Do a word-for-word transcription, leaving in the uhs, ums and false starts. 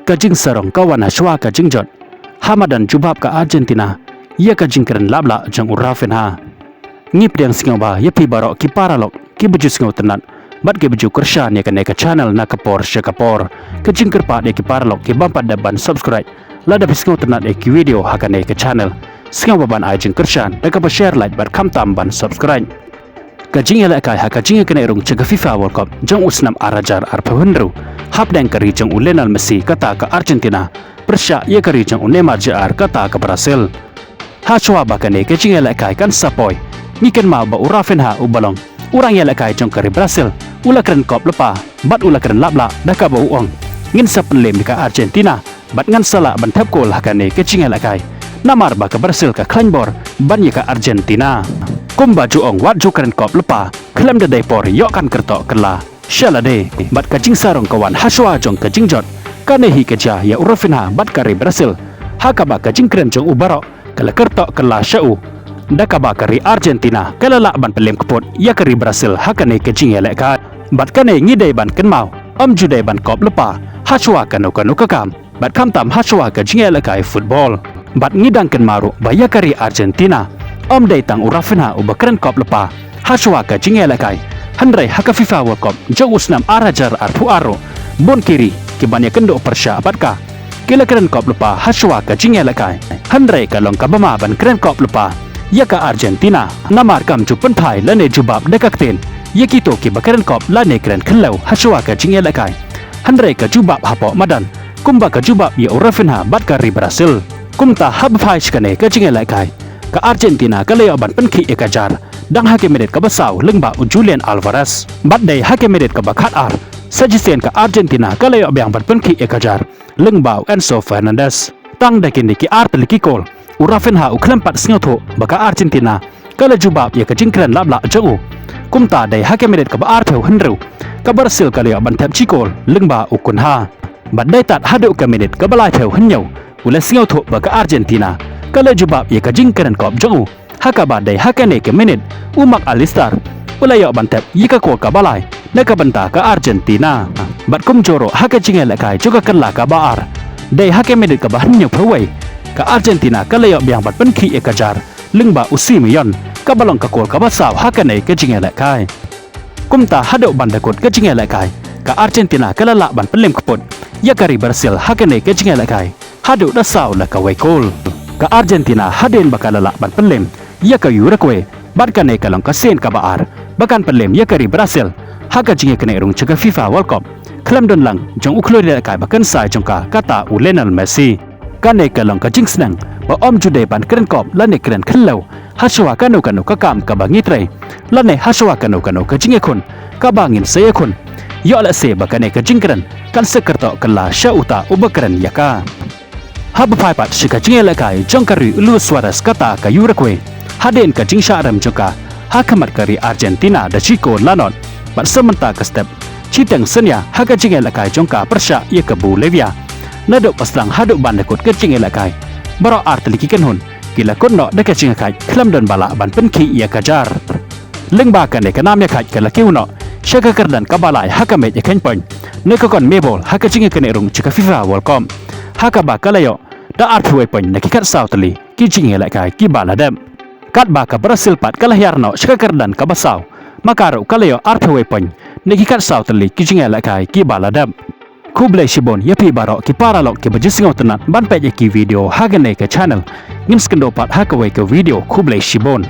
Ka jingsarong ka wan hashwa ka jingjot ha madan jubab ka Argentina ïa ka jingkren laplah jong u Rafinha. Ngi pdiang sngewbha ïa phi baroh ki paralok kiba ju sngewtynnat bad kiba ju kyrshan ïa kane ka channel na ka por sha ka por. Ka jingkyrpad ïa ki paralok ki bym pat dep ban subscribe lada phi sngewtynnat ïa ki video ha kane ka channel, sngewbha ban ai jingkyrshan da kaba share, like bad khamtam ban subscribe. Ka jingïalehkai ha ka jingïakynrung sha ka FIFA World Cup jong u snem ar hajar arphew hynriew hapdeng ka ri jong u Lionel Messi kata ka Argentina pyrshah ïa ka ri jong u Neymar Junior kata ka Brazil. Hashwa ba kane ka jingïalehkai kan sa poi, ngi kynmaw ba u Rafinha uba long u nongïalehkai jong ka ri Brazil u la kren kop lypa bad u la kren laplah da kaba u ong, ngin sa pynlem ïa ka Argentina bad ngan sa lah ban thep kol ha kane ka jingïalehkai. Namar ba ka Brazil ka khlaiñ bor ban ïa ka Argentina. Kumba ju ong, wat ju kren kop lypa khlem da dei por, ïoh kan kyrtoh kylla sha lade. Bad ka jingsarong ka wan hashwa jong ka jingjot. Kane hi ka jia ïa u Rafinha bad ka ri Brazil, ha kaba ka jingkren jong u baroh ka la kyrtoh kylla sha u, da kaba ka ri Argentina ka la lah ban pynlem kput ïa ka ri Brazil ha kane ka jingïalehkai. Bad kane ngi dei ban kynmaw, ym ju dei ban kop lypa hashwa kano kano ka kam bad khamtam hashwa ka jingïalehkai football. Bad ngi dang kynmaw ruh ba ïa ka ri Argentina ym dei tang u Rafinha uba kren kop lypa hashwa ka jingïalehkai, hynrei ha ka FIFA World Cup jong u snem ar hajar arphew ar ruh, bun ki ri ki ban ïakynduh pyrshah bad ka ki la kren kop lypa hashwa ka jingïalehkai. Hynrei ka long kaba ma ban kren kop lypa ïa ka Argentina, namar kam ju pynphai lane jubab da ka ktien ïa kito kiba kren kop lane kren khynlew hashwa ka jingïalehkai, hynrei ka jubab hapoh madan kumba ka jubab ïa u Rafinha bad ka ri Brazil. Kumta haba phai sha kane ka jingïalehkai, ka Argentina ka la ïoh ban pynkhih ïa ka jar dang ha ka minit kaba saw lyngba u Julian Alvarez. Bad dei ha ka minit kaba khatar sa shisien ka Argentina ka la ïoh biang ban pynkhih ïa ka jar lyngba u Enzo Fernandez. Tang da kine ki ar tylli ki kol, u Rafinha u khlem pat sngewthuh ba ka Argentina ka la jubab ïa ka jingkren laplah jong u. Kumta dei ha ka minit kaba arphew hynriew ka Brazil ka la ïoh ban thep shi kol lyngba u Cunha. Bad dei tad haduh ka minit kaba laiphew hynñiew u la sngewthuh ba ka Argentina ka la jubab ïa ka jingkren kop jong u, ha kaba dei ha kane ka minit u Mac Allister u la ïoh ban thep ïa ka kol kaba lai na ka bynta ka Argentina. Bad kumjuh ruh ha ka jingïalehkai jong ka kylla kaba ar, dei ha ka minit kaba hynñiewphew wei ka Argentina ka la ïoh biang ban pynkhih ïa ka jar lyngba u Simeone, kaba long ka kol kaba saw ha kane ka jingïalehkai. Kumta haduh ban da kut ka jingïalehkai, ka Argentina ka la lah ban pynlem kput ïa ka ri Brazil ha kane ka jingïalehkai haduh da saw la kawei kol. Ka Argentina hadien ba ka la lah ban pynlem ïa ka Uruguay, bad kane ka long ka sien kaba ar ba kan pynlem ïa ka ri Brazil ha ka jingïakynrung sha ka FIFA World Cup, khlem don lang jong u khlur ïalehkai ba kynsai jong ka, kata u Lionel Messi. Kane ka long ka jingsneng ba ym ju dei ban kren kop lane kren khynlew hashwa kano kano ka kam kaba ngi trei, lane hashwa kano kano ka jingïakhun kaba ngin sa ïakhun, ïoh lehse ba kane ka jingkren kan sa kyrtoh kylla sha uta uba kren ïa ka. Haba phai pat sha ka jingïalehkai jong ka ri u Luis Suarez kata ka Uruguay, hadien ka jingshah rem jong ka ha khmat ka ri Argentina da shi kol la nod, bad sa mynta ka step shiteng synñia ha ka jingïalehkai jong ka pyrshah ïa ka Bolivia. Naduh ba sdang haduh ban da kut ka jingïalehkai, baroh ar tylli ki kynhun ki la kut noh da ka jingïakhaid khlem don ba lah ban pynkhih ïa ka jar. Lyngba kane ka nam ïakhaid ka la kiew noh sha ka kyrdan kaba lai ha ka mej ïakhein point na ka kon mebol ha ka jingïakynrung sha ka FIFA World Cup, ha kaba ka la ïoh da arphew wei point na ki khatsaw tylli ki jingïalehkai kiba la dep. Katba ka Brazil pat ka la hiar noh sha ka kyrdan kaba saw, ma ka ruh ka la ïoh arphew wei point na ki khatsaw tylli ki jingïalehkai kiba la dep. Khublei shibun ïa phi baroh ki paralok kiba ju sngewtynnat ban peit ïa ki video ha kane ka channel. Ngin sa ïakynduh pat ha kawei ka video. Khublei shibun.